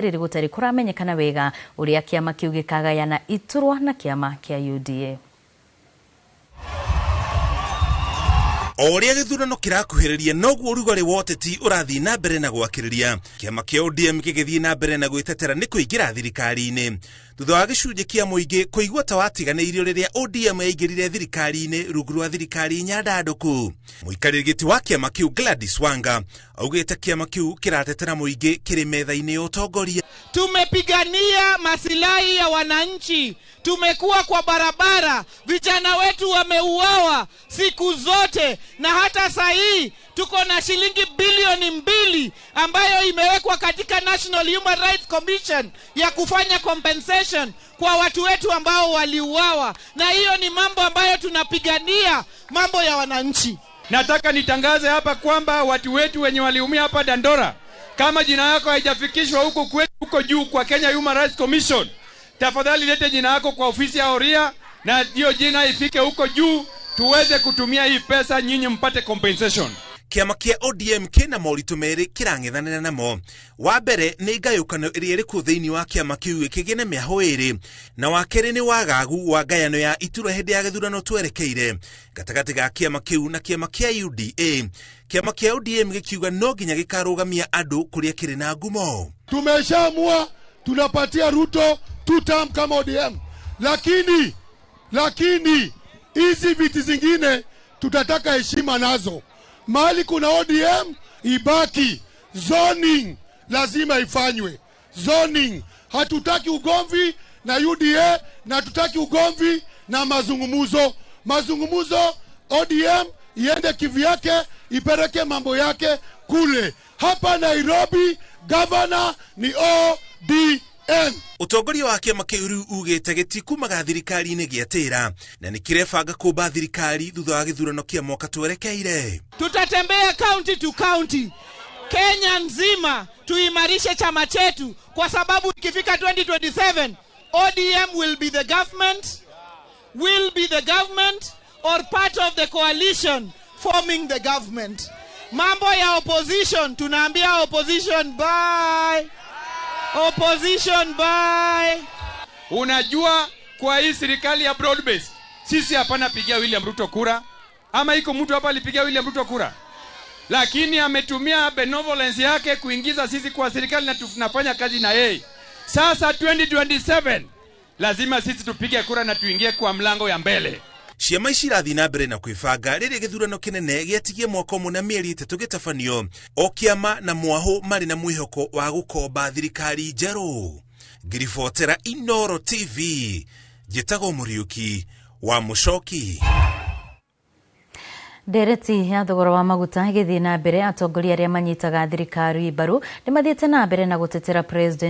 Rĩrĩ gũtarĩ kũramenyekana wega ũrĩa kĩama kĩu gĩkagayana iturwa na kĩama kĩa UDA. O ũrĩa gĩthurano kĩrakuhĩrĩria, noguo ũrugarĩ wa ũteti ũrathiĩ na mbere na gwakĩrĩria. Kĩama kĩa ODM gĩgĩthiĩ na mbere na gwĩtetera nĩ kũingĩra thirikari-inĩ thutha wa gĩcunjĩ kĩa mũingĩ kũigua ta watiganĩirio rĩrĩa ODM yaingĩrire thirikari-inĩ rungu rwa thirikari nyandandũku. Mũikarĩri gĩtĩ wa kĩama kĩu Gladys Wanga augĩte kĩama kĩu kĩratetera mũingĩ kĩrĩ metha-inĩ ya ũtongoria. Tumepigania masilahi ya wananchi, tumekuwa kwa barabara, vijana wetu wameuawa siku zote, na hata saa hii tuko na shilingi bilioni 2 ambayo imewekwa katika National Human Rights Commission ya kufanya compensation kwa watu wetu ambao waliuawa, na hiyo ni mambo ambayo tunapigania, mambo ya wananchi. Nataka nitangaze hapa kwamba watu wetu wenye waliumia hapa Dandora, kama jina yako haijafikishwa huko kwetu huko juu kwa Kenya Human Rights Commission, tafadhali lete jina yako kwa ofisi ya Oria na hiyo jina ifike huko juu tuweze kutumia hii pesa, nyinyi mpate compensation. Kĩama kĩa ODM kĩna moritũ merĩ kĩrang'ethanĩra namo. Wa mbere nĩ ngayũkano ĩrĩa ĩrĩ kuo thĩinĩ wa kĩama kĩu gĩkĩgĩe na mĩahũ ĩrĩ, na wa kerĩ nĩ wagagu wa ngayano ya iturwa hĩndĩ ya gĩthurano twerekeire gatagatĩ ga kĩama kĩu na kĩama kĩa UDA. Kĩama kĩa ODM gĩkiuga no nginya gĩkarũgamia andũ kũrĩa kĩrĩ na ngumo. Tumeshaamua tunapatia Ruto two term kama ODM, lakini hizi viti zingine tutataka heshima nazo. Mahali kuna ODM ibaki, zoning lazima ifanywe. Zoning, hatutaki ugomvi na UDA na hatutaki ugomvi na mazungumuzo. Mazungumuzo, ODM iende kivyake, ipeleke mambo yake kule. Hapa Nairobi gavana ni ODM. Ũtongoria wa kĩama kĩu rĩu ugĩte gĩtikumaga thirikari-inĩ gĩatĩra na nĩ kĩrebanga kũmba thirikari thutha wa gĩthurano kĩa mwaka twerekeire. Tutatembea county to county Kenya nzima tuimarishe chama chetu, kwa sababu ikifika 2027 ODM will be the government, will be the government or part of the coalition forming the government. Mambo ya opposition, tunaambia opposition bye. Opposition bye. Unajua, kwa hii serikali ya broad base, sisi hapana pigia William Ruto kura, ama iko mtu hapa alipigia William Ruto kura? Lakini ametumia benevolence yake kuingiza sisi kwa serikali na tunafanya kazi na yeye. Sasa 2027 lazima sisi tupige kura na tuingie kwa mlango ya mbele. Ciama ici irathiĩ na mbere na kwĩbanga rĩrĩa gĩthurano kĩnene gĩatigie mwaka ũmwe na mĩeri 3 gĩtabanio, o kĩama na mwahũ marĩ na mwĩhoko wa gũkomba thirikari njerũ. Ngiribotera Inoro TV, njĩtagwo Mũriũki wa Mũcoki. Ndereti ya thogora wa maguta ĩgĩthiĩ na mbere, atongoria arĩa manyitaga thirikari mbaru nĩ mathiĩte na mbere na gũtetera President